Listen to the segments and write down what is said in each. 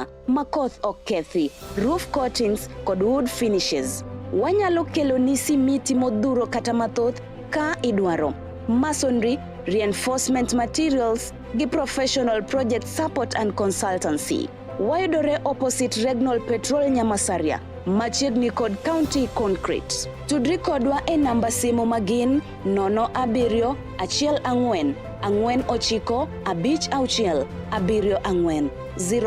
veneer ma koth ok kethi, roof coatings kod wood finishes. Wanyalo keloni simiti modhuro kata mathoth ka idwaro. Masonry, reinforcement materials gi professional project support and consultancy. Wayudore opposite Regnol Petrol Nyamasaria, machiegni kod County Concrete. Tudri kodwa e namba simu magin 0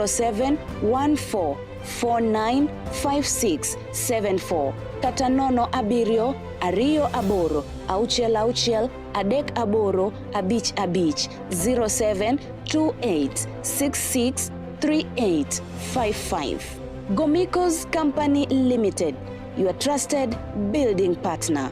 7 1 4 4 9 5 6 7 4 07 14 49 56 74 kata 0 7 2 8 6 6 3 8 5 5 07 28 66 38 55. Gomikos Company Limited, your trusted building partner.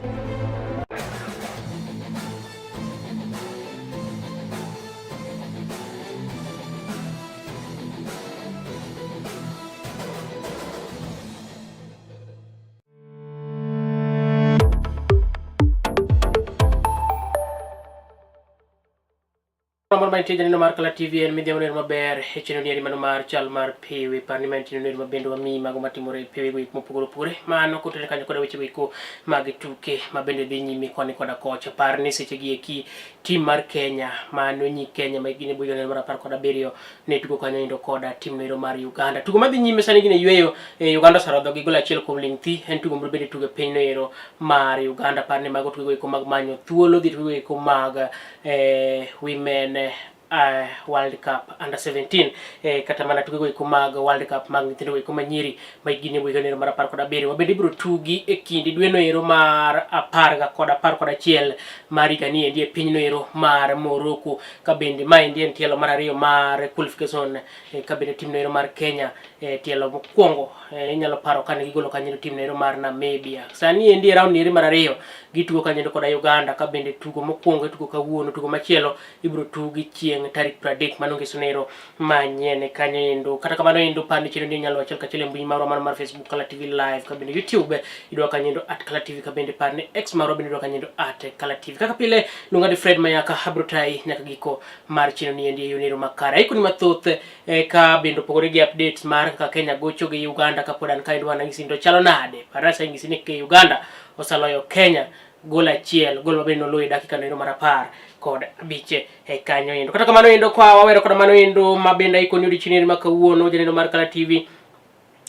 Moro mantie janeno mar Kala TV en midhiambo ner maber e chenro nieri mano mar chal mar pewe par ni ma en chenro nieri ma bende wamiyi mago matimore e pewe go eko mopogore opogore mano kotenore kanyo koda weche go eko mag tuke ma bende dhi nyime koni koda kocha par ni seche gi eki tim mar Kenya mano nyi Kenya ma gin e bwo higa mar 17 ne tugo kanyo endo koda tim noero mar Uganda tugo madhi nyime sani gin e yueyo e Uganda oserodho gi gol achiel kuom ling thi en tugo moro bende tugo e piny noero mar Uganda par ni mago tugo eko mag manyo thuolo dhi tugo eko mag women World Cup under 17 kata mana tukego eko mag World Cup mag nyithindo eko manyiri ma higni e higa mar 17 mabende ibiro tugi e kind dweno ero mar apar ga kod apar kod achiel mar higani endi e pinyno ero mar Morocco ka bende ma endi en tielo mar ariyo mar qualification ka bende timno ero mar Kenya tielo mokwongo inyalo paro kane gigolo kanyo timno ero mar Namibia. Sani endi e round eri mar ariyo gitugo kanyo koda Uganda ka bende tugo mokwongo itugo kawuono, tugo machielo ibiro tugi chieng' tarik 30 mano ngeso nero manyien kanyo endo. Kata kamano endo par ni chenro ni inyalo achiel kachiel e mbui marwa mar Facebook Kala TV Live ka bende YouTube idwa kanyo endo at Kala TV ka bende par ni X marwa bende idwa kanyo endo at Kala TV. Kaka pile luonga ni Fred Mayaka abiro tayi nyaka giko mar chenro ni endi e yo nero makare. Aikoni mathoth ka bende opogore gi updates mar kaka Kenya gocho gi Uganda kapod an kae dwa nang'isi to chalo nade. Par na ni ke Uganda osaloyo Kenya gol achiel, gol mabende noloyo e dakika noero mar 15 e kanyo endo. Kata kamano endo kwa wawero koda mano endo ma bende aikoni odiochieng' ma kawuono janeno mar Kala TV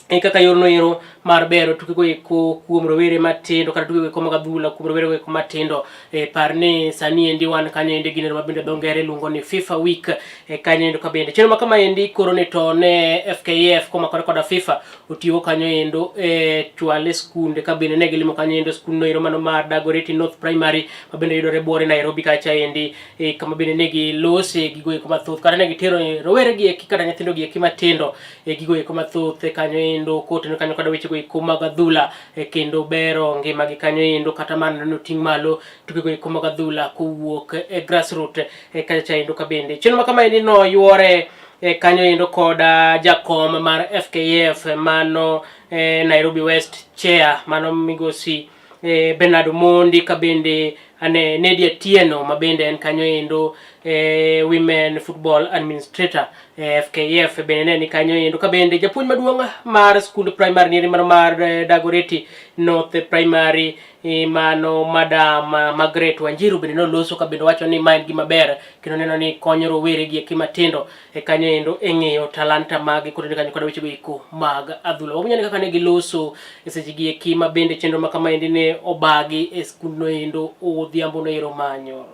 e kaka yorno ero mar bero tukego eko kuom rowere matindo kata tukego eko mag adhula kuom rowere eko matindo e par ni sani endi wan kanyo endi gineno ma bende dho ngere luongo ni FIFA week e kanyo endo ka bende chenro ma kama endi koro ni to ne FKF komakore koda FIFA otiyo kanyo endo e chwale skunde ka bende ne gilimo kanyo endo skund no ero mano mar Dagoretti North Primary ma bende yudore buore Nairobi kacha endi e kama bende ne gilose gigo eko mathoth kata ne gitero rowere gi eki kata nyithindo gi eki matindo e gigo eko mathoth e kanyo endo kotenore kanyo koda wechego eko mag adhula e kendo bero ngimagi kanyo endo kata mana noting' malo tukego eko mag adhula kowuok e grassroot e kacha endo ka bende chenro ma kama endi noyuore e kanyo endo koda jakom mar FKF mano Nairobi West Chair mano migosi Bernard Omondi ka bende ane Nadia Tieno ma bende en kanyo endo Women Football Administrator FKF bende ne ni kanyo endo ka bende japuonj maduong' mar skund primary nieri mano mar Dagoretti North Primary mano Madam Margaret Wanjiru bende noloso ka bende wacho ni ma en gima ber kendo neno ni konyo rowere gi eki matindo e kanyo endo e ng'eyo talanta magi kod kanyo koda weche go eko mag adhula. Wawinjo ni kaka ne giloso e seche gi eki ma bende chenro ma kama endi ne obagi e skundno endo odhiambo no ero manyoro.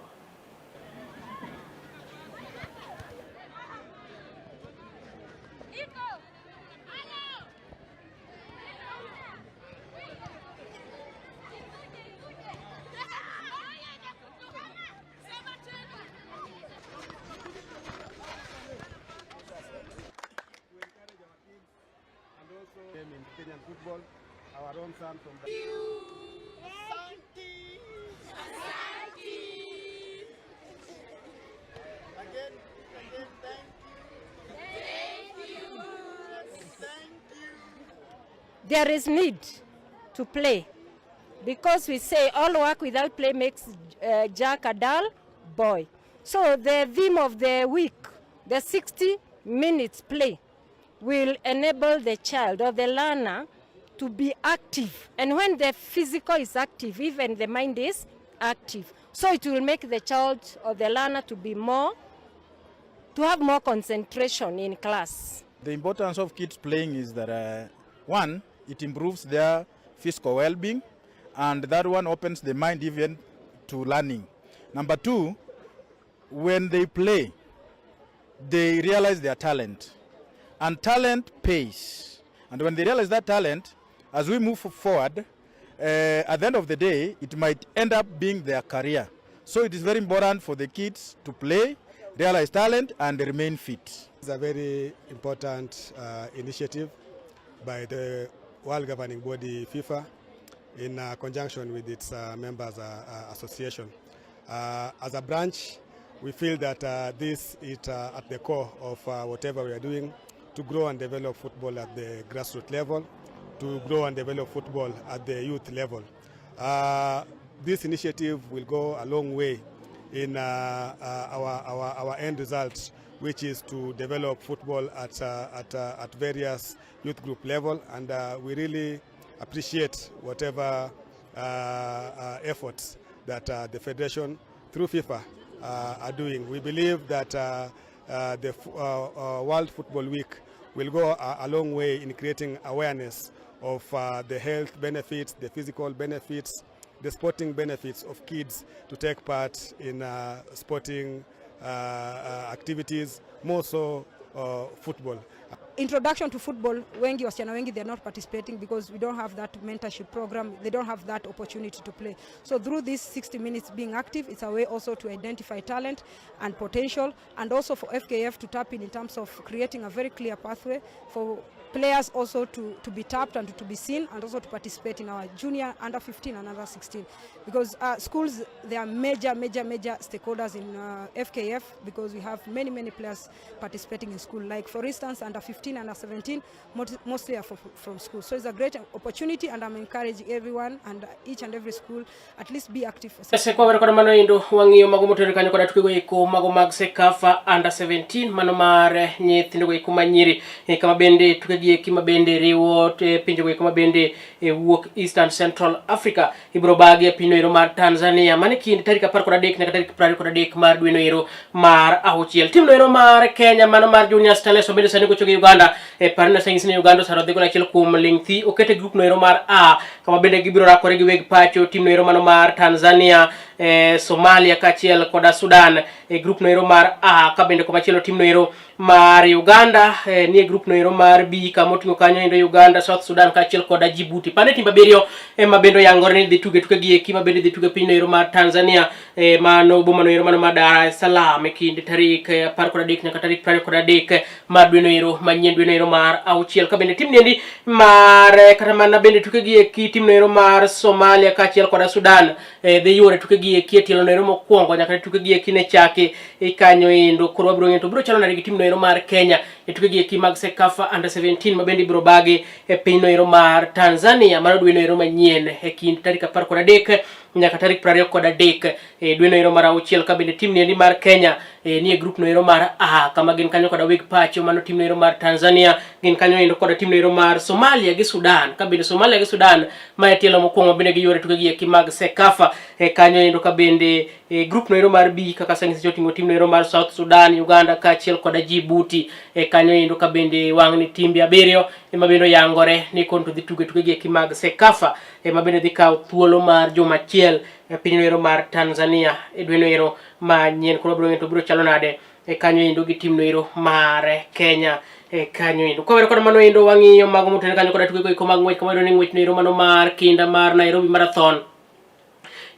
In Kenyan football, our own son from the Again, again, thank you. Thank you. Thank you. There is need to play because we say all work without play makes Jack a dull boy. So the theme of the week, the 60 minutes play, Will enable the child or the learner to be active. And when the physical is active, even the mind is active. So it will make the child or the learner to have more concentration in class. The importance of kids playing is that, one, it improves their physical well being, and that one opens the mind even to learning. Number two, when they play, they realize their talent, and talent pays. And when they realize that talent, as we move forward, at the end of the day, it might end up being their career. So it is very important for the kids to play, realize talent, and remain fit. It's a very important initiative by the world governing body FIFA in conjunction with its members association. As a branch, we feel that this is at the core of whatever we are doing to grow and develop football at the grassroots level, to grow and develop football at the youth level. This initiative will go a long way in our end result, which is to develop football at various youth group level. And we really appreciate whatever efforts that the federation through FIFA are doing. We believe that the World Football Week will go a long way in creating awareness of the health benefits, the physical benefits, the sporting benefits of kids to take part in sporting activities, more so football. Introduction to football, wengi, wasichana wengi, they're not participating because we don't have that mentorship program. They don't have that opportunity to play. So through this 60 minutes being active, it's a way also to identify talent and potential, and also for FKF to tap in terms of creating a very clear pathway for players also to be tapped and to be seen, and also to participate in our junior, under 15 and under 16, because schools, they are major, major, major stakeholders in FKF, because we have many, many players participating in school. Like, for instance, under 15, under 17 mostly are from school. So it's a great opportunity, and I'm encouraging everyone and each and every school at least be active for Sekwa koda mano endo wang'iyo mago motenore kanyo koda tukego eko mago mag CECAFA under 17, mano mar nyithindo go eko manyiri, kama bende tukegi eki ma bende riwo pinjego eko ma bende wuok Eastern Central Africa ibiro bagi e pinyno ero mar Tanzania mano e kind tarik 13 nyaka tarik 23 mar dweno ero mar auchiel. Tim no ero mar Kenya, mano mar Junior Starlets, ma bende sani gocho gi Uganda e parna sanyisi ni Uganda oserodhi gol achiel kuom ling thi okete group no ero mar A, kama bende gibiro rakore gi weg pacho, tim no ero mano mar Tanzania, Somalia kaachiel koda Sudan e group no ero mar A. Ka bende komachielo, tim no ero mar Uganda nie group no ero mar B, kama oting'o kanyo endo Uganda, South Sudan kaachiel koda Djibouti. Pane timbe abiriyo ema bende oyangore ni dhi tuge tuke gi eki ma bende dhi tuge piny no ero mar Tanzania, mano boma no ero mano mar Dar es Salaam, e kind tarik 13 nyaka tarik 23 mar dwe no ero manyien, dwe no ero mar auchiel. Ka bende tim niendi mar kata mana bende tuke gi eki, tim no ero mar Somalia kaachiel koda Sudan dhi yuore tuke gi eki e tielo no ero mokwongo nyaka ne tuke gi eki ne chaki e kanyo endo. Koro wabiro ng'eyo to biro chalo nade gi tim no ero mar Kenya e tuke gi eki mag CECAFA under 17 ma bende ibiro bagi e piny no ero mar Tanzania mano dwe no ero manyien, e kind tarik 13 nyaka tarik 23 e dwe no ero mar auchiel. Ka bende tim niendi mar Kenya nie group no ero mar A, kama gin kanyo koda weg pacho, mano tim no ero mar Tanzania, gin kanyo endo koda tim no ero mar Somalia gi Sudan. Ka bende Somalia gi Sudan ma e tielo mokwongo bende giyuore tuke gi eki mag CECAFA e kanyo endo. Ka bende e group no ero mar B, kaka sani oting'o tim no ero mar South Sudan, Uganda kaachiel koda Djibouti e kanyo endo. Ka bende wang' ni timbe abiriyo ema bende oyangore ni kon to dhi tuge tuke gi eki mag CECAFA ema bende dhi kawo thuolo mar juma achiel e piny no ero mar Tanzania e dwe no ero manyien. Koro wabiro ng'eyo to biro chalo nade e kanyo endo gi tim no ero mar Kenya e kanyo endo. Kawere kod mano endo, wang'iyo mago motenore kanyo koda tuke go eko mag ng'wech, kama wayudo ni ng'wech no ero mano mar kinda mar Nairobi Marathon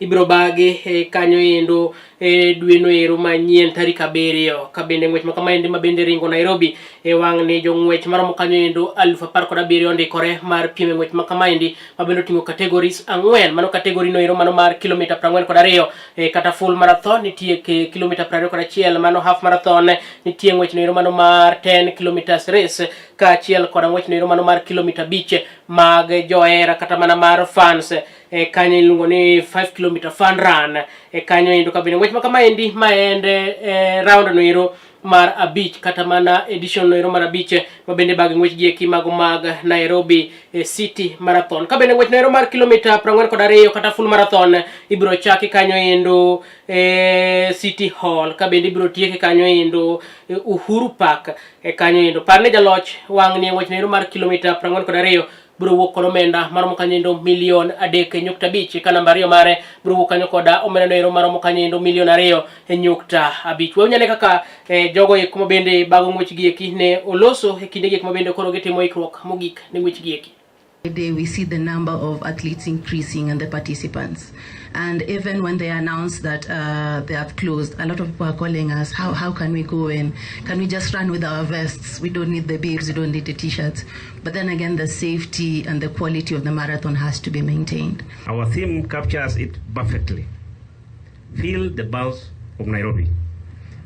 ibiro bagi e kanyo endo e dwe no ero manyien tarik 7. Ka bende ng'wech ma kamaendi ma bende ringo Nairobi e wang' ni jong'wech maromo kanyo endo 17,000 ondikore mar piem e ng'wech ma kamaendi, ma bende oting'o categories ang'wen. Mano category no ero mano mar kilomita 42 kata full marathon, nitie kilomita 21, mano half marathon, nitie ng'wech no ero mano mar 10 kilometers race, kaachiel koda ng'wech no ero mano mar kilomita 5 mag johera kata mana mar fans. Kanyo iluongo ni 5 km fun run kanyo endo. Ka bende ng'wech ma kamaendi ma en round no ero mar 5, kata mana edition no ero mar 5, ma bende bag ng'wech gi eki mago mag Nairobi City Marathon. Ka bende ng'wech no ero mar kilomita 42 kata full marathon ibiro chaki kanyo endo City Hall, ka bende ibiro tieke kanyo endo Uhuru Park kanyo endo. Par ne jaloch wang' ni e ng'wech no ero mar kilomita 42 biro wuok kod omenda maromo kanyo endo milion 3.5, ka namba 2 mare biro wuok kanyo koda omenda no ero maromo kanyo endo milion 2.5. Wawinjane kaka jogo eko ma bende bago ng'wech gi eki ne oloso e kinde gi eko ma bende koro gitimo ikruok mogik ne ng'wech gi eki. Day we see the number of athletes increasing and the participants. And even when they announce that they have closed, a lot of people are calling us, how can we go in? Can we just run with our vests? We don't need the bibs, we don't need the t-shirts. But then again, the safety and the quality of the marathon has to be maintained. Our theme captures it perfectly. Feel the pulse of Nairobi.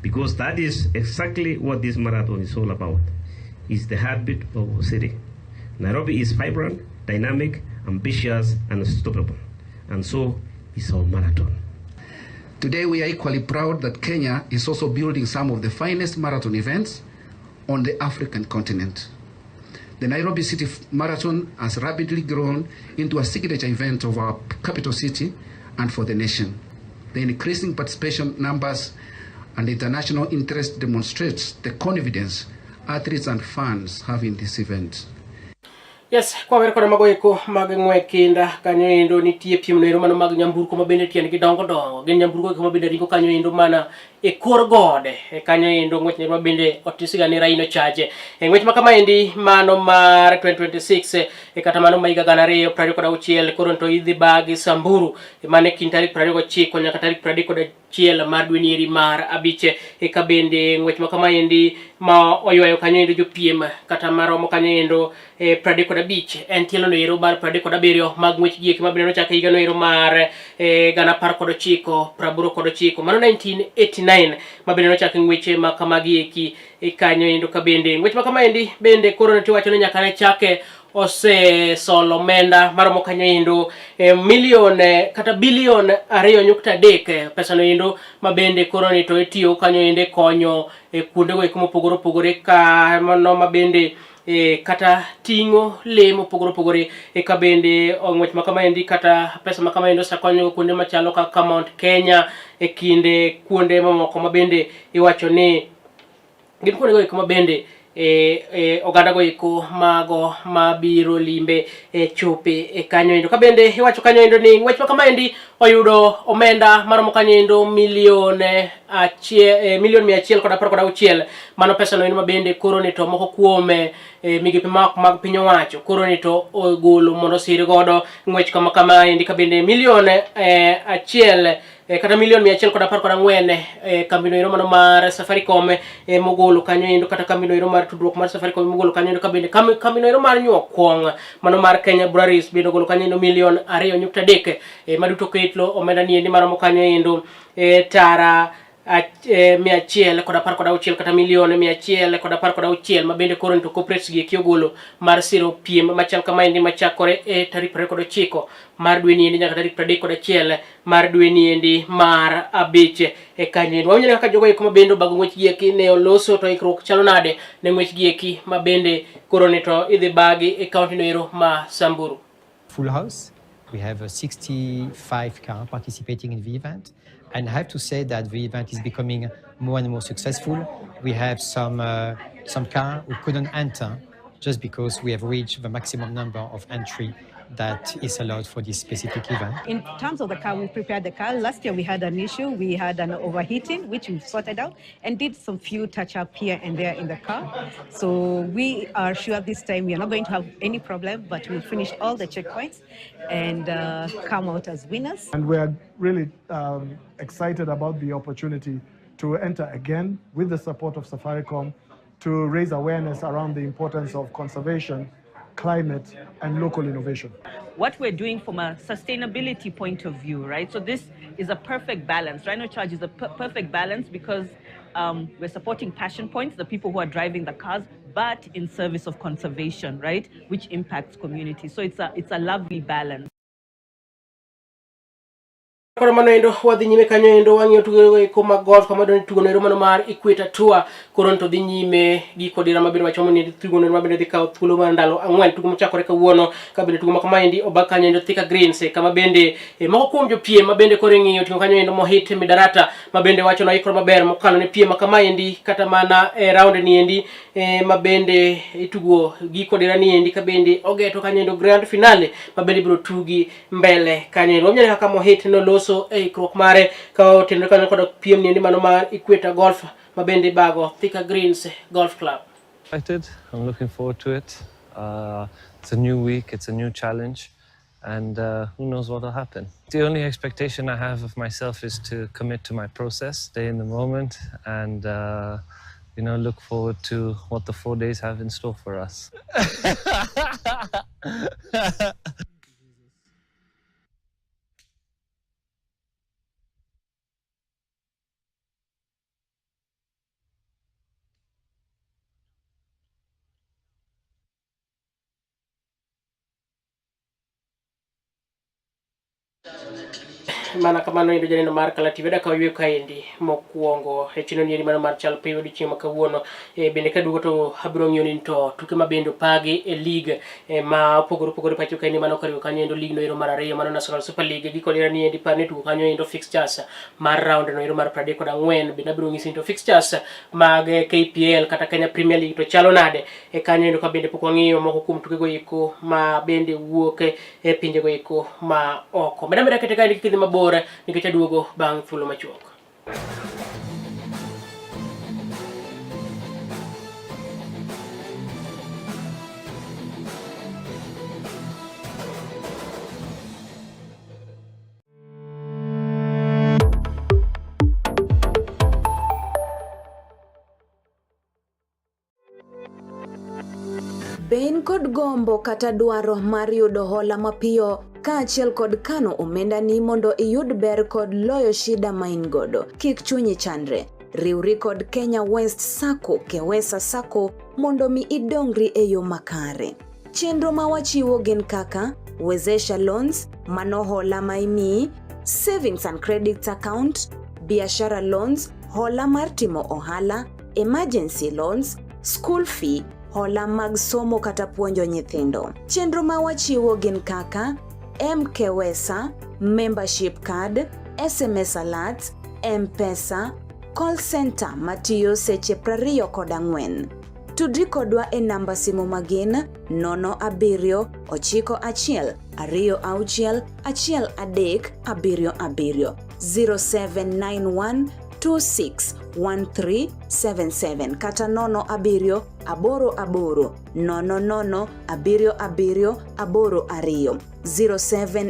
Because that is exactly what this marathon is all about. It's the heartbeat of our city. Nairobi is vibrant, dynamic, ambitious, and unstoppable. And so is our marathon. Today we are equally proud that Kenya is also building some of the finest marathon events on the African continent. The Nairobi City Marathon has rapidly grown into a signature event of our capital city and for the nation. The increasing participation numbers and international interest demonstrates the confidence athletes and fans have in this event. Yes, kwa wer koda mago eko mag ng'we kinda kanyo endo nitie piem noero mano mag nyamburko ma bende tiendgi dongo dongo. Gin nyamburko eko ma bende ringo kanyo endo mana e kor gode. E kanyo endo ng'wech ma bende otisga ni Rhino Charge. E ng'wech ma kamaendi mano mar 2026 e kata mano ma higa 2026 koro to idhi bagi Samburu e mane kind tarik 29 nyaka tarik 31 mar dwe nieri mar 5. E ka bende ng'wech ma kamaendi ma oywayo kanyo endo jopiem kata maromo kanyo endo 35 en tielo no ero mar 37 mag ng'wech gi eki ma bende nochak e higa no ero mar 1989, mano 1989, ma bende nochak ng'weche ma kamagi eki kanyo endo. Ka bende ng'wech ma kamaendi bende koro ne tiwacho ni nyaka ne chake osesolo omenda maromo kanyo endo milion kata bilion 2.3, pesa no endo ma bende koro ni to itiyo kanyo endo konyo kuondego eko mopogore opogore, ka mano ma bende kata ting'o lee mopogore opogore. Ka bende ng'wech ma kamaendi kata pesa ma kamaendi osekonyo kuonde machalo kaka Mount Kenya e kinde kuonde mamoko ma bende iwacho ni gin kuondego eko ma bende oganda go eko mago mabiro limbe chope kanyo endo. Ka bende iwacho kanyo endo ni ng'wech ma kamaendi oyudo omenda maromo kanyo endo milion 116, mano pesa no endo ma bende koro ni to moko kuom migepe mag piny owacho koro ni to ogolo mondo osir godo ng'wech kama kamaendi. Ka bende milion 1 kata milion 114, kambi no ero mano mar Safaricom mogolo kanyo endo, kata kambi no ero mar tudruok mar Safaricom mogolo kanyo endo. Ka bende kambi no ero mar nyuok kuong mano mar Kenya Breweries bende ogolo kanyo endo milion 2.3, maduto ketlo omenda ni endi maromo kanyo endo tara 116 kata milion 116, ma bende koro to corporates gi eki ogolo mar siro piem machal kamaendi machakore e tarik 29 mar dwe ni endi nyaka tarik 31 mar dwe ni endi mar 5 e kanyo endo. Wawinjo kaka jogo eko ma bende obago ng'wech gi eki ne oloso, to ikruok chalo nade ne ng'wech gi eki ma bende koro ni to idhi bagi e kaunti no ero ma Samburu. Full house. We have 65 cars participating in the event. And I have to say that the event is becoming more and more successful. We have some cars who couldn't enter just because we have reached the maximum number of entry that is allowed for this specific event. In terms of the car, we prepared the car. Last year we had an issue. We had an overheating, which we've sorted out and did some few touch-up here and there in the car. So we are sure this time we are not going to have any problem, but we'll finish all the checkpoints and come out as winners. And we are really excited about the opportunity to enter again with the support of Safaricom to raise awareness around the importance of conservation, climate, and local innovation. What we're doing from a sustainability point of view, right? So this is a perfect balance. Rhino Charge is a perfect balance because we're supporting passion points, the people who are driving the cars, but in service of conservation, right? Which impacts community. So it's a lovely balance. Koro mano endo wadhi nyime kanyo endo wang'iyo tugo eko mag golf kama doni tugo noero mano mar Equator Tour koro to dhi nyime gi kodira mabende wachomo ni tugo noero mabende dhi kawo thuolo mar ndalo ang'wen tugo mochakore kawuono ka bende tugo ma kamaendi obag kanyo endo Thika Greens kama bende moko kuom jopiem ma bende koro ing'iyo ting'o kanyo endo Mohit Midarata ma bende wacho ni oikore maber mokalo ne piem ma kamaendi kata mana e round ni endi ma bende itugo gi kodira ni endi ka bende ogeto kanyo endo grand finale ma bende ibiro tugi mbele kanyo endo. Wawinjo kaka Mohit noloso e ikruok mare ka otenore kanyo kod piem ni endi mano mar Equator Golf ma bende ibago Thika Greens Golf Club. Excited. I'm looking forward to it. It's a new week, it's a new challenge, and who knows what will happen. The only expectation I have of myself is to commit to my process, stay in the moment, and look forward to what the 4 days have in store for us. Mana kamano endo janeno mar Kala TV adwa kawo yweyo kaendi mokwongo e chenro ni endi mano mar chal piny odiochieng' ma kawuono. Bende kaduogo to abiro ng'iyo ni to tuke ma bende opagi e league ma opogore opogore pacho kaendi mano koriwo kanyo endo league no ero mar ariyo mano National Super League giko dira ni endi par ni tugo kanyo endo fixtures mar round no ero mar 34. Bende abiro ng'isi ni to fixtures mag KPL kata Kenya Premier League to chalo nade e kanyo endo ka bende pok wang'iyo moko kuom tukego eko ma bende wuok e pinjego eko ma oko. Meda meda kete kaendi kik idhi mabor nikech aduogo bang' thuolo machuok. Be in kod gombo kata dwaro mar yudo hola mapiyo kaachiel kod kano omendani mondo iyud ber kod loyo shida ma in godo? Kik chunyi chandre. Riwri kod Kenya West Sacco, Kewesa Sacco mondo mi idongri e yo makare. Chenro ma wachiwo gin kaka Wezesha Loans, mano hola ma imiyi, Savings and Credit Account, Biashara Loans, hola mar timo ohala, Emergency Loans, School Fee, hola mag somo kata puonjo nyithindo. Chenro ma wachiwo gin kaka MKWESA, Membership Card, SMS Alerts, M-Pesa, Call Center matiyo seche 24. Tudri kodwa e namba simu magin 0 7 9 1 2 6 1 3 7 7 0791 261377 kata 0 7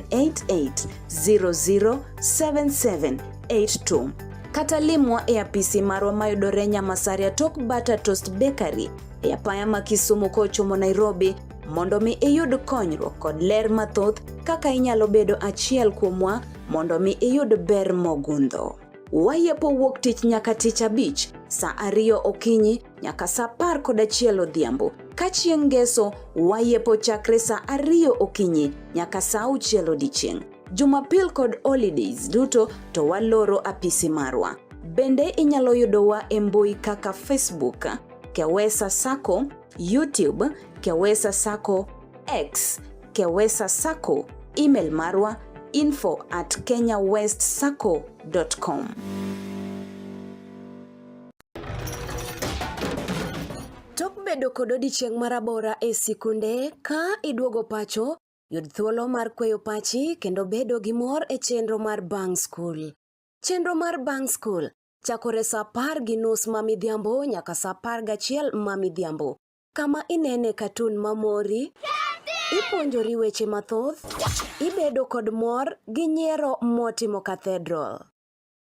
8 8 0 0 7 7 8 2 0788 007782 kata limwa e apisi marwa mayudore Nyamasaria tok Butter Toast Bakery e apaya ma Kisumu kochomo Nairobi mondo mi iyud konyruok kod ler mathoth kaka inyalo bedo achiel kuomwa mondo mi iyud ber mogundho. Wayepo wuok tich nyaka tich abich saa 2 okinyi nyaka saa 11 odhiambo. Ka chieng' ngeso wayepo chakre saa 2 okinyi nyaka saa 6 odiechieng'. Jumapil kod holidays duto to waloro apisi marwa. Bende inyalo yudowa e mbui kaka Facebook, Kewesa Sacco, YouTube, Kewesa Sacco, X, Kewesa Sacco, email marwa info@kenyawestsacco.com. Tok bedo kod odiechieng' marabora e sikunde, ka iduogo pacho, yud thuolo mar kweyo pachi kendo bedo gi mor e chenro mar Bang' School. Chenro mar Bang' School chakore saa 10:30 ma midhiambo nyaka saa 11 ma midhiambo, kama inene katun mamori, ipuonjori weche mathoth, ibedo kod mor gi nyiero motimo cathedral.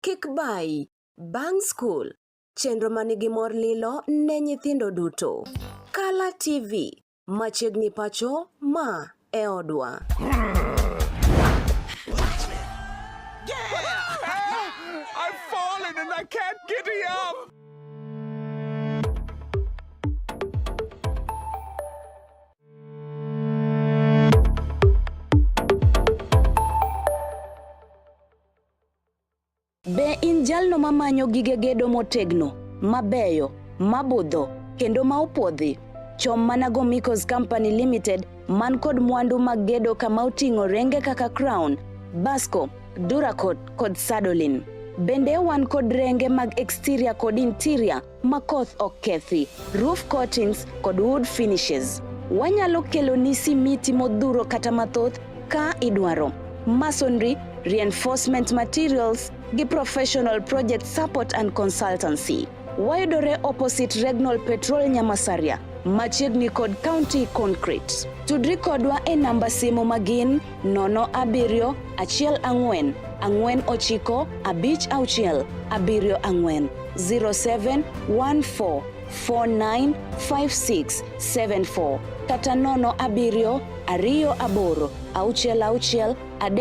Kik bayi, Bang' School, chenro manigi mor lilo ne nyithindo duto. Kala TV, machiegni pacho ma e odwa. I've fallen and I can't get up. Jalno mamanyo gige gedo motegno, mabeyo, mabudho kendo ma opuodhi? Chom mana Gomicos Company Limited man kod mwandu mag gedo kama oting'o renge kaka Crown, Basco, Duracot kod Sadolin. Bende wan kod renge mag exterior kod interior ma koth ok kethi, roof coatings kod wood finishes. Wanyalo keloni simiti modhuro kata mathoth ka idwaro. Masonry, reinforcement materials gi professional project support and consultancy. Wayudore opposite Regnol Petrol Nyamasaria, machiegni kod County Concrete. Tudri kodwa e namba simu magin 07 14 49 56 74 0714 495674 kata 07 28 66 38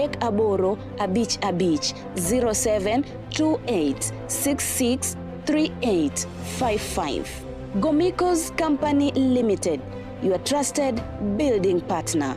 55 0728 66 3855. Gomicos Company Limited, your trusted building partner.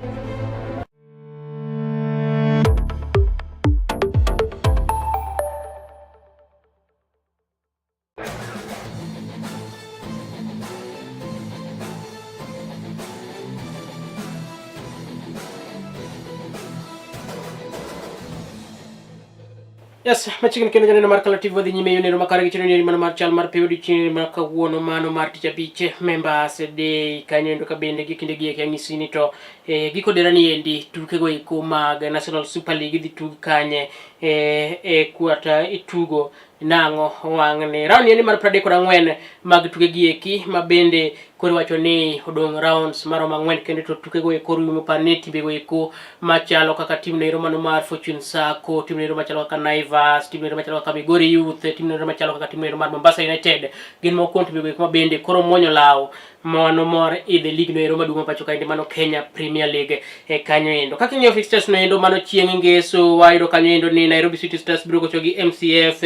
Yes, machiegni kendo janeno mar Kala TV wadhi nyime yoneno makare gi chenro ni mano mar chal mar piny odiochieng' ma kawuono mano mar tich abich members day kanyo endo ka bende gi kinde gi eki ang'isi ni to eh, giko dera ni endi tukego eko mag National Super League idhi tug kanye eh, e kwata itugo nang'o wang'ni round ni mar 34 mag tuke gi eki ma bende koro iwacho ni odong' rounds maromo ang'wen kendo to tukego eko rumo par ni timbego eko machalo kaka tim noero mano mar Fortune Sacco, tim noero machalo kaka Naivas, tim noero machalo kaka Migori Youth, tim noero machalo kaka tim noero mar Mombasa United gin moko kuom timbego eko ma bende koro muonyo law mano mor idhi league no ero maduong' pacho kaendi mano Kenya Premier League e kanyo endo. Kaka ing'iyo fixtures no endo mano chieng' ngeso wayudo kanyo endo ni Nairobi City Stars biro gocho gi MCF,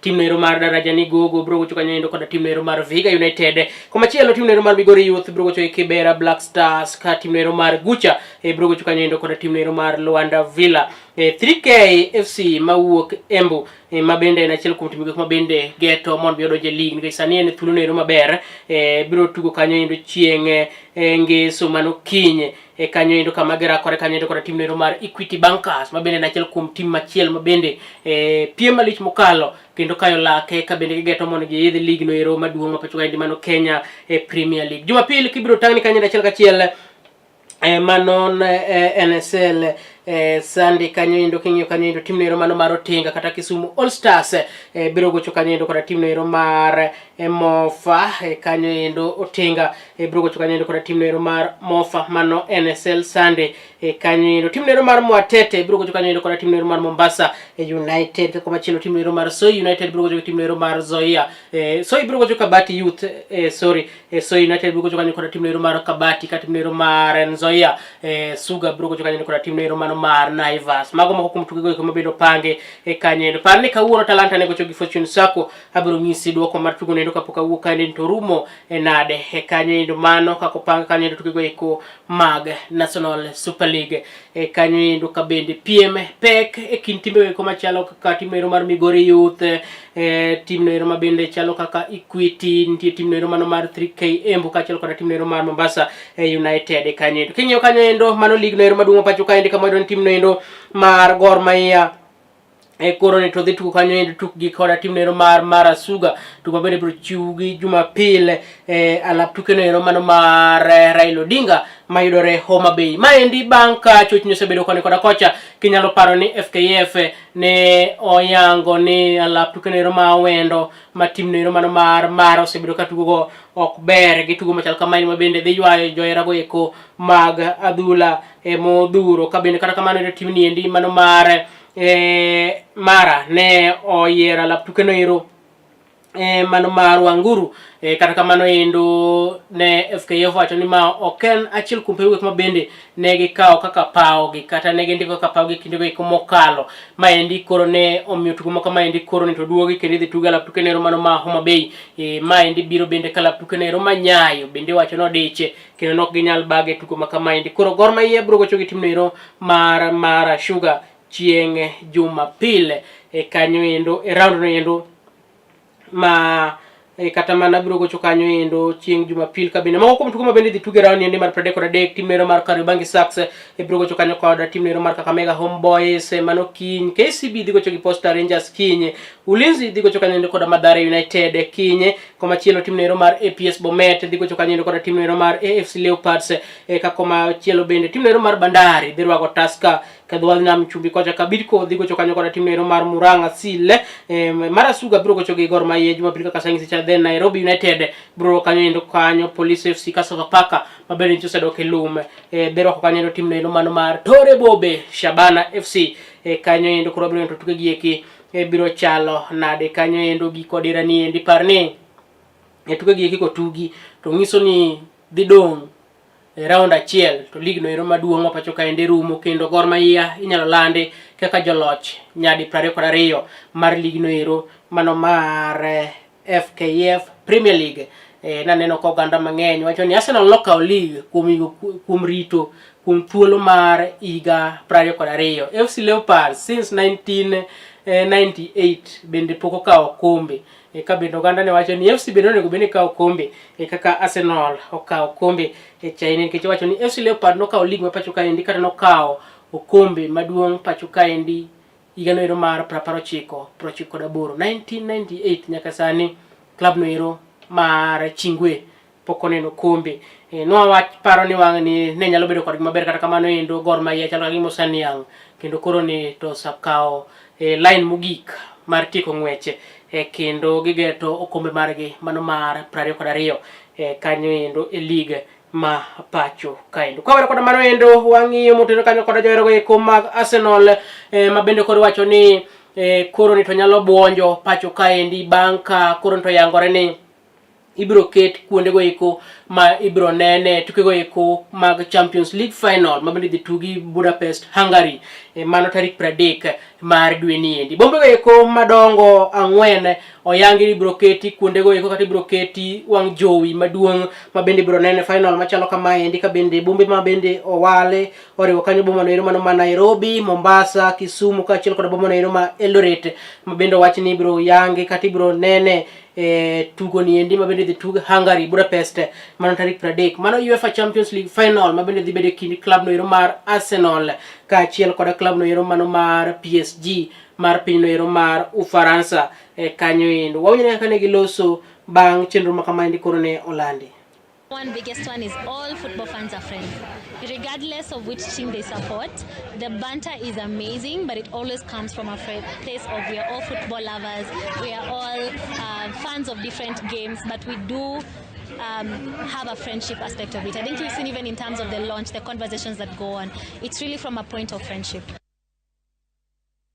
tim no ero mar Daraja ni Gogo biro gocho kanyo endo koda tim no ero mar Vihiga United. Komachielo tim no ero mar Migori Youth biro gocho gi Kibera Black Stars ka tim no ero mar Gucha e biro gocho kanyo endo koda tim no ero mar Luanda Villa. 3K FC mawuok Embu ma bende en achiel kuom timbe ma bende geto mondo mi odonj e league nikech sani en thuolo noero maber biro tugo kanyo endo chieng' ngeso mano kiny e kanyo endo kama girakore kanyo endo koda tim noero mar Equity Bankers ma bende en achiel kuom tim machielo ma bende piem malich mokalo kendo kayo lake ka bende gigeto mondo giidh league noero maduong' ma pacho kaendi mano Kenya Premier League. Jumapil kibiro tang'ni kanyo achiel kachiel manon NSL Sunday kanyo endo king'iyo kanyo endo tim noero mano mar Otinga kata Kisumu All Stars biro gocho kanyo endo koda tim noero mar Mofa kanyo endo Otinga biro gocho kanyo endo koda tim noero mar Mofa mano NSL Sunday kanyo endo tim noero mar Mwatete biro gocho kanyo endo koda tim noero mar Mombasa United kaka machielo tim noero mar Soi United biro gocho gi tim noero mar Zoia Soi biro gocho Kabati Youth sorry Soi United biro gocho kanyo koda tim noero mar Kabati ka tim noero mar Nzoia Suga biro gocho kanyo koda tim noero mano mar Naivas. Mago moko kuom tukego eko mabedo pange kanyo endo. Par ni kawuono Talanta ne gocho gi Fortune Sacco, abiro nyisi duoko mar tugo noendo kapok awuok kanyo to rumo nade kanyo endo. Mano kaka opang kanyo endo tukego eko mag National Super League kanyo endo ka bende piem pek e kind timbe eko machalo kaka tim noero mar Migori Youth, tim noero ma bende chalo kaka Equity, nitie tim noero mano mar 3K Embu kaachiel koda tim noero mar Mombasa United kanyo endo. King'iyo kanyo endo mano league noero maduong' pacho kaendi kama wayudo ni tim noendo mar Gor Mahia koro ni to dhi tugo kanyo endo tukgi koda tim noero mar Mara Sugar, tugo mabende biro chiw gi Jumapil alap tuke noero mano mar Raila Odinga mayudore Homa Bay. Maendi bang' ka chochni osebedo koni koda kocha, kinyalo paro ni FKF ne oyango ni alap tuke noero ma Awendo ma tim noero mano mar Mara osebedo ka tugogo ok ber, gitugo machal kamae ma bende dhi ywayo joherago eko mag adhula modhuro. Ka bende kata kamano ero tim ni endi mano mar Mara ne oyiero alap tuke noero mano mar Wanguru. Kata kamano endo ne FKF wacho ni ma ok en achiel kuom pewe ma bende ne gikawo kaka pawogi kata ne gindiko kaka pawogi kindego eko mokalo. Maendi koro ne omiyo tugo moko maendi koro ni to duogi kendo idhi tugo alap tuke noero mano ma Homa Bay. Maendi biro bende ka alap tuke noero ma Nyayo bende wacho ni odiche kendo nok ginyal bage tugo ma kamaendi. Koro Gor Mahia biro gocho gi tim noero mar Mara Sugar chieng' Jumapil kanyo endo e round no endo Ma kata mana biro gocho kanyo endo chieng' Jumapil ka bende moko kuom tuke ma bende idhi tuge round endi mar 33 tim nero mar Kariobangi Sharks biro gocho kanyo kod tim nero mar Kakamega Homeboys mano kiny. KCB dhi gocho gi Posta Rangers kiny. Ulinzi dhi gocho kanyo endo kod Mathare United kiny. Komachielo tim nero mar APS Bomet dhi gocho kanyo endo kod tim nero mar AFC Leopards ka komachielo bende tim nero mar Bandari dhi rwako Tusker kadho wadhi nam chumbi kocha ka Bidco dhi gocho kanyo koda tim nero mar Murang'a Seal Mara Sugar biro gocho gi Gor Mahia Jumapil kaka sani secha. Then Nairobi United biro kanyo endo kanyo Police FC ka Sofapaka ma bende nyocha osedok e lum dhi rwako kanyo endo tim nero mano mar Tore Bobe Shabana FC kanyo endo. Koro biro to tuke gi eki biro chalo nade kanyo endo giko dira ni endi par ni tuke gi eki kotugi to nyiso ni dhi dong' e round achiel to league no ero maduong' ma pacho kaendi rumo, kendo Gor Mahia inyalo landi kaka joloch nyadi 22 mar league no ero mano mar FKF Premier League. Naneno ka oganda mang'eny wacho ni Arsenal nokawo league kuom rito kuom thuolo mar higa 22. FC Leopards since 1998 bende pok okawo kombe. Ka bende oganda ne wacho ni FC bende onego bed ni kawo kombe kaka Arsenal okawo kombe e chaine, nikech wacho ni FC Leopard nokawo league ma pacho kaendi kata nokawo okombe maduong' pacho kaendi higa no ero mar 1998 1998. Nyaka sani club no ero mar Chingwe pok oneno kombe. Noa paro ni wang' ni ne nyalo bedo kodgi maber, kata kamano endo Gor Mahia chalo ka gima oseniang' kendo koro ni to osekawo line mogik mar tieko ng'weche kendo gigeto okombe margi mano mar 22 kanyo endo e league ma pacho kaendo. Kawere koda mano endo wang'iyo moteno kanyo koda joherago eko mag Arsenal ma bende koro wacho ni koro ni to nyalo buonjo pacho kaendi bang' ka koro ni to yangore ni ibiro ket kuondego eko ma ibiro nene tukego eko mag Champions League final ma bende dhi tugi Budapest, Hungary mano tarik 30 mar dwe ni endi. Bombego eko madongo ang'wen oyangi ni ibiro keti kuondego eko kata ibiro keti wang' jowi maduong' ma bende ibiro nene final machalo kama endi, ka bende bombe ma bende owale oriwo kanyo boma no ero mano ma Nairobi, Mombasa, Kisumu kaachiel kod boma no ero ma Eldoret ma bende owach ni ibiro yangi kata ibiro nene tugo ni endi ma bende dhi tug Hungary Budapest mano tarik 30. Mano UEFA Champions League final ma bende dhi bedo e kind club no ero mar Arsenal kaachiel kod club no ero mano mar PSG mar piny no ero mar Ufaransa kanyo endo. Wawinjo kaka ne giloso bang' chenro ma kama endi koro ne olandi. One biggest one is all football fans are friends. Regardless of which team they support, the banter is amazing, but it always comes from a place of we are all football lovers, we are all fans of different games, but we do have a friendship aspect of it. I think you've seen even in terms of the launch, the conversations that go on, it's really from a point of friendship.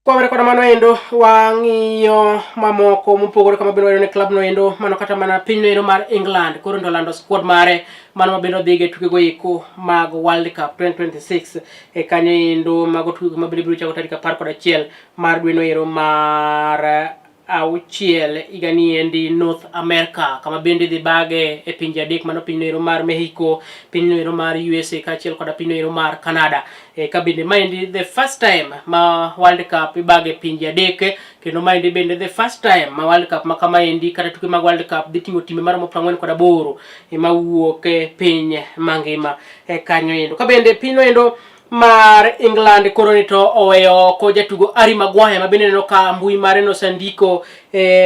Kwawere koda mano endo wang'iyo mamoko mopogore kama bende wayudo ni club no endo mano kata mana piny no endo mar England koro ndo lando squad mare mano ma bende odhigo e tukego eko mag World Cup 2026 e kanyo endo. Mago tukego ma bende biro chako tarik 11 mar dwe no ero mar auchiel higa ni endi North America, kama bende dhi bage e pinje adek, mano piny no ero mar Mexico, piny no ero mar USA kaachiel koda piny no ero mar Canada. Ka bende maendi the first time ma World Cup ibage e pinje adek, kendo maendi bende the first time ma World Cup ma kamaendi kata tuke mag World Cup dhi ting'o timbe maromo 48 mawuok e piny mangima kanyo endo. Ka bende piny no endo mar England koro ni to oweyo oko jatugo Harry Maguire ma bende neno ka mbui mare nosendiko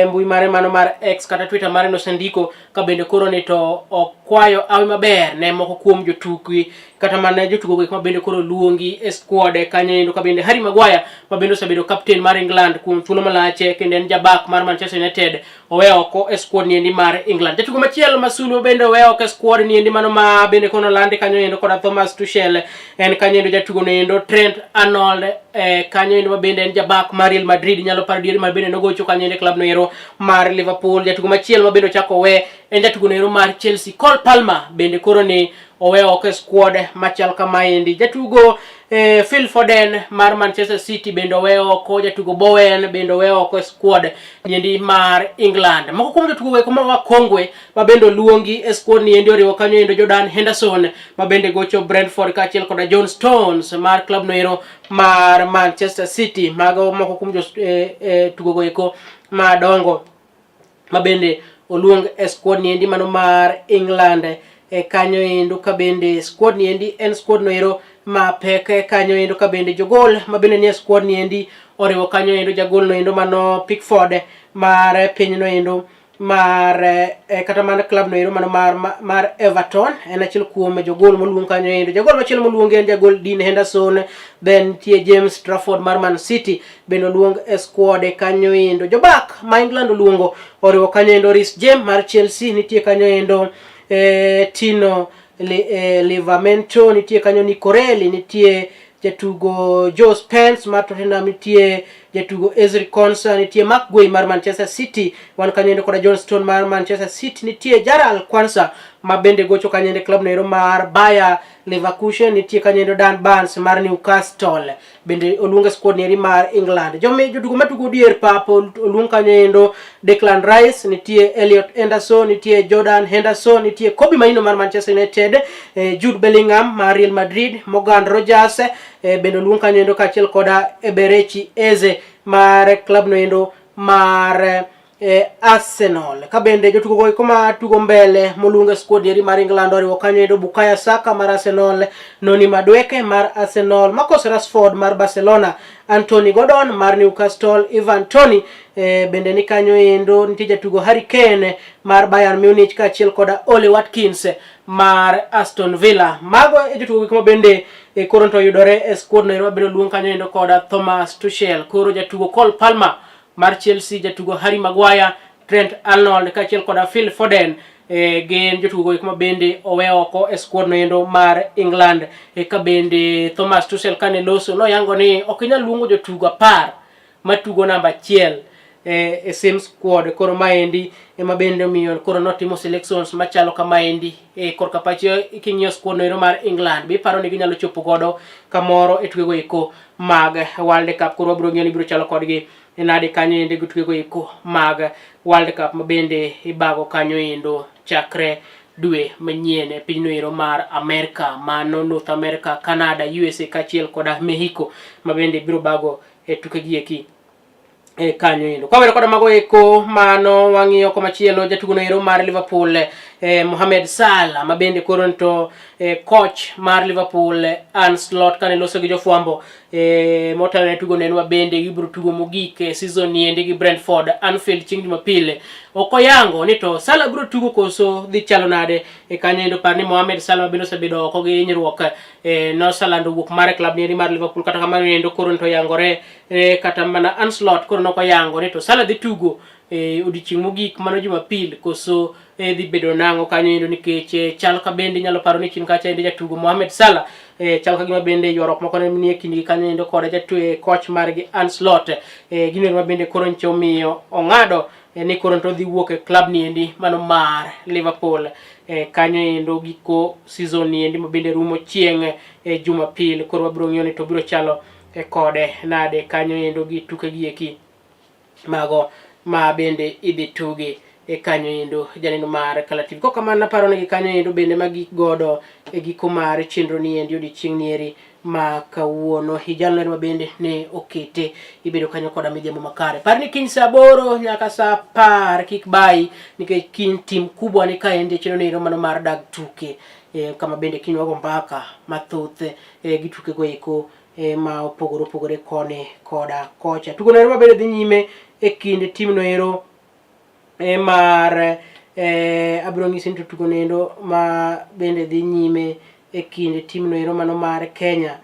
mbui mare mano mar X kata Twitter mare nosendiko ka bende koro ni to okwayo awi maber ne moko kuom jotuki kata mana jotugo go ma bende koro luongi e squad kanyo endo. Ka bende Harry Maguire ma bende osebedo captain mar England kuom thuolo malach kendo en jabak mar Manchester United owe oko e squad ni endi mar England. Jatugo machielo Masulu bende owe oko e squad ni endi mano ma bende kono landi kanyo endo koda Thomas Tuchel en kanyo endo jatugo no endo Trent Arnold kanyo endo ma bende en jabak mar Real Madrid, nyalo paro diere ma bende nogocho kanyo endo e club no ero mar Liverpool. Jatugo machielo ma bende ochako owe en jatugo no ero mar Chelsea Cole Palmer bende koro ni owe oko e squad machal kamaendi. Jatugo Phil Foden mar Manchester City bende owe oko, jatugo Bowen bende owe oko e squad niendi mar England. Moko kuom jotugo eko ma wakongwe ma bende oluongi e squad niendi oriwo kanyo endo Jordan Henderson ma bende gocho Brentford kaachiel koda John Stones mar club no ero mar Manchester City. Mago moko kuom jotugo eko madongo ma bende oluong e squad ni endi mano mar England e kanyo endo ka bende squad ni endi en squad no ero ma pek e kanyo endo ka bende jogol ma bende nie squad ni endi oriwo kanyo endo jagol no endo mano Pickford mar piny no endo mar eh, kata mana club no ero mano mar, mar Everton en achiel kuom jogol moluong kanyo endo. Jagol machielo moluong en jagol Dean Henderson, then nitie James Trafford mar Man City bende oluong e squad kanyo endo. Jobak ma England oluongo oriwo kanyo endo Reece James mar Chelsea, nitie kanyo endo eh, Tino li, eh, Livramento, nitie kanyo Nico Reilly, nitie jatugo Joe Spence mar Tottenham, nitie jatugo Ezri Konsa, nitie Mark Guehi mar Manchester City, wan kanyo endo koda John Stone mar Manchester City, nitie Jaral Kwanza ma bende gocho kanyo endo club noero mar Bayer Leverkusen, nitie kanyo endo Dan Barnes mar Newcastle, bende oluong e squad nieri mar England. Jomi jotugo matugo dier pap oluong kanyo endo Declan Rice, nitie Elliot Anderson, nitie Jordan Henderson, nitie Kobbie Mainoo mar Manchester United, eh, Jude Bellingham mar Real Madrid, Morgan Rogers eh, bende oluong kanyo endo kaachiel koda Eberechi Eze mar club no endo mar eh, Arsenal. Ka bende jotugo go eko ma tugo mbele moluong e squad eri mar England oriwo kanyo endo Bukayo Saka mar Arsenal, Noni Madueke mar Arsenal, Marcus Rashford mar Barcelona, Anthony Gordon mar Newcastle, Ivan Toney eh, bende ni kanyo endo nitie jatugo Harry Kane mar Bayern Munich kaachiel koda Ollie Watkins mar Aston Villa. Mago e jotugo gik ma bende e koro to yudore e squad no ero mabende oluong kanyo endo koda Thomas Tuchel. Koro jatugo Cole Palmer mar Chelsea, jatugo Harry Maguire, Trent Arnold kaachiel koda Phil Foden e, gin jotugo gik ma bende owe oko e squad no endo mar England. E, ka bende Thomas Tuchel kane loso noyango ni ok inyal luongo jotugo 10 matugo namba 1 e, e same squad. Koro maendi ema bende omiyo koro notimo selections machalo kamaendi. E, korka pache king'iyo squad no ero mar England be iparo ni ginyalo chopo godo kamoro e tukego eko mag World Cup. Koro wabiro ng'iyo ni biro chalo kodgi nade kanyo endo gi tukego eko mag World Cup ma bende ibago kanyo endo chakre dwe manyien e pinyno ero mar Amerka, mano North America, Canada, USA kaachiel koda Mexico ma bende biro bago e tukegi eki e kanyo endo. Kwawero koda mago eko mano wang'iyo komachielo jatugo no ero mar Liverpool Mohamed Salah ma bende koro to coach mar Liverpool Arne Slot kane loso gi jofwambo motelo ne tugo neno ma bende gibiro tugo mogik e season ni endi gi Brentford Anfield chieng' Jumapil. Ok oyango ni to Salah biro tugo koso dhi chalo nade e kanyo endo. Par ni Mohamed Salah ma bende osebedo oko gi hinyruok noselando wuok mare club ni mar Liverpool. Kata kamano endo koro to oyangore kata mana Arne Slot koro nok oyango ni to Salah dhi tugo odiochieng' mogik mano Jumapil koso dhi bedo nang'o kanyo endo, nikech chal ka bende inyalo paro ni chien kacha endo jatugo Mohamed Salah chal ka gima bende ywaruok moko ne nie kindgi kanyo endo koda jatwe coach margi Arne Slot gino ma bende koro nyicha omiyo ong'ado ni koro to dhi wuok e club ni endi mano mar Liverpool kanyo endo giko season ni endi ma bende rumo chieng' Jumapil. Koro wabiro ng'iyo ni to biro chalo kode nade kanyo endo gi tuke gi eki mago ma bende idhi tugi e kanyo endo janeno mar Kala TV. Kok kamano naparo ni gi kanyo endo bende magik godo e giko mar chenro ni endi odiochieng' nieri ma kawuono. Hijalno ma bende ne okete ibedo kanyo koda midhiambo makare. Par ni kiny saa 8 nyaka saa 10 kik bayi, nikech kiny tim kubwa ni kaendi chenro ni mano mar dag tuke kama bende kiny wago mbaka mathoth gi tuke go eko ma opogore opogore koni koda kocha. Tugo no ma bende dhi nyime e kind tim no ero mar abiro nyisi ni to tugo no endo ma bende dhi nyime e kind tim no ero mano mar Kenya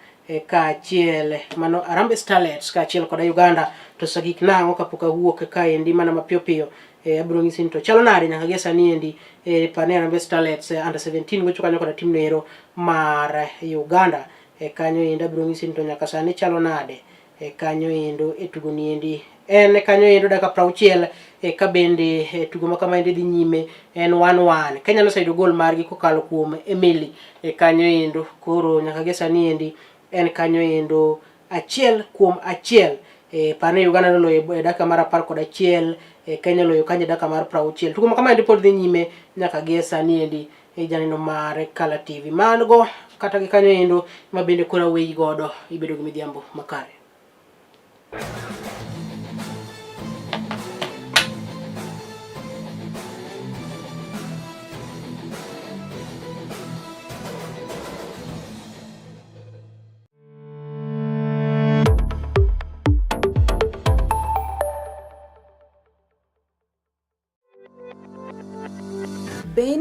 kaachiel mano Harambee Starlets kaachiel koda Uganda. To sagik nang'o kapok awuok kaendi mana mapiyo piyo abiro nyisi ni to chalo nade nyaka gi sani endi pane Harambee Starlets under 17 gocho kanyo koda tim no ero mar Uganda. Kanyo endo abiro nyisi ni to nyaka sani chalo nade kanyo endo e tugo ni endi en kanyo endo dakika 60 ka bende tugo ma kama endi dhi nyime en 1-1. Kenya noseyudo gol margi kokalo kuom Emily kanyo endo. Koro nyaka gi sani endi en kanyo endo 1-1. Pane Uganda noloyo e dakika mar 11, Kenya oloyo kanyo e dakika mar 60. Tugo ma kama endi pod dhi nyime nyaka gi sani endi e janeno mar Kala TV. Mago kata gi kanyo endo ma bende koro aweyi godo ibedo gi midhiambo makare.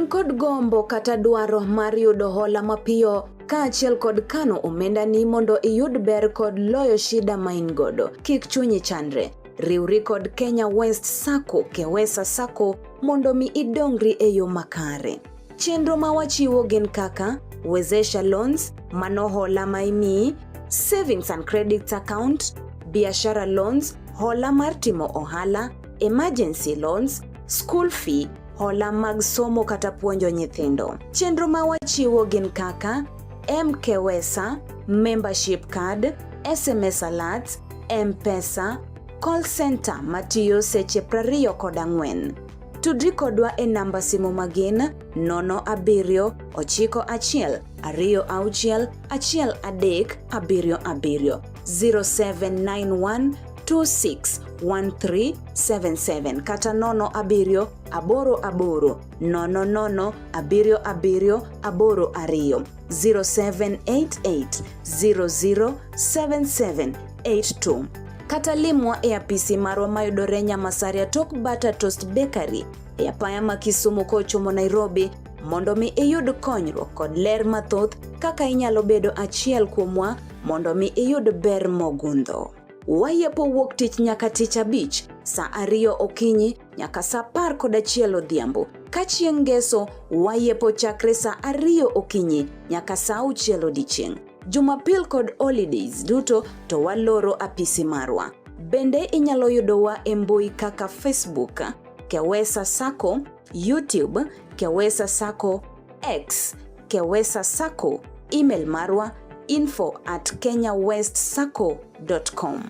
In kod gombo kata dwaro mar yudo hola mapiyo kaachiel kod kano omendani mondo iyud ber kod loyo shida ma in godo. Kik chunyi chandre. Riwri kod Kenya West Sacco, Kewesa Sacco mondo mi idongri e yo makare. Chenro ma wachiwo gin kaka Wezesha Loans, mano hola ma imiyi, Savings and Credit Account, Biashara Loans, hola mar timo ohala, Emergency Loans, School Fee, hola mag somo kata puonjo nyithindo. Chenro ma wachiwo gin kaka MKWESA, Membership Card, SMS Alerts, M-Pesa, Call Center matiyo seche 24. Tudri kodwa e namba simu magin 07 91 26 13 77 0791 261377 kata 07 88 00 77 82 0788 007782 kata limwa e apisi marwa mayudore Nyamasaria tok Butter Toast Bakery e apaya ma Kisumu kochomo Nairobi mondo mi iyud konyruok kod ler mathoth kaka inyalo bedo achiel kuomwa mondo mi iyud ber mogundho. Wayepo wuok tich nyaka tich abich saa 2 okinyi nyaka saa 11 odhiambo. Ka chieng' ngeso wayepo chakre saa 2 okinyi nyaka saa 6 odiechieng'. Jumapil kod holidays duto to waloro apisi marwa. Bende inyalo yudowa e mbui kaka Facebook, Kewesa Sacco, YouTube, Kewesa Sacco, X, Kewesa Sacco, email marwa info@kenyawestsacco.com.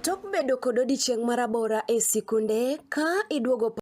Tok bedo kod odiechieng' marabora e sikunde ka iduogo